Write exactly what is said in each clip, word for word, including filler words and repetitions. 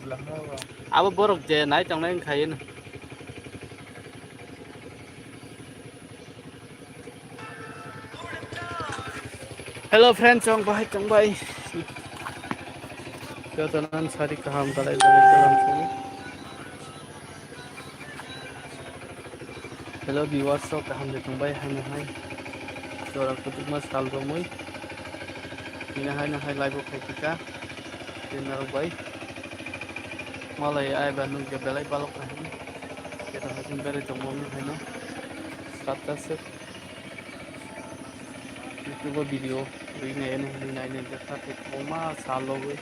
Abo borok je nai tongnai wngkha yeno. Hello friends, ang bahai tongbai. Jotono sari kaham dalai dalai kalam sini. Hello viewers, so kaham de tongbai haino hai. Jora kutukma sal romwi. Ina haino hai live o khai kha. Tei narok bai. Malai ai ba nugya belai balok hai. Keta hai berai tongmani haino. Satta se. YouTube o video rwinai ani hinwi nainai jakha tei kwbangma sal rogwi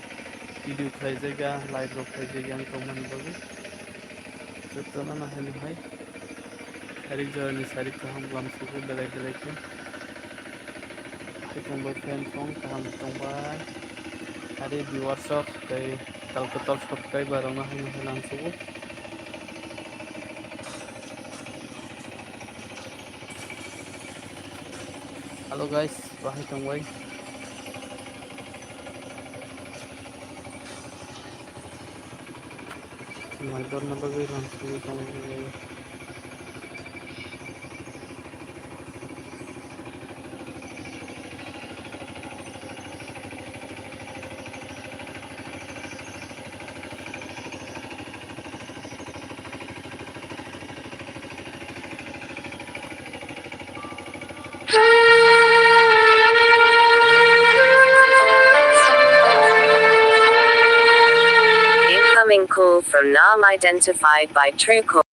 video khlaijakya, live rok khlaijakya wng tongmani bagwi. Jotono no haino hai sarik jorani sarik kaham lam sugo belai belai khe. Hai tongbai fan tong kaham tongbai. Ari viewers rok tei tal kwtal subscriber rokno haino hai lam sugo. Hello guys, bahai tongbai. Mai borna bagwi lam sugwi tongbai. Incoming call from Nam identified by Truecaller.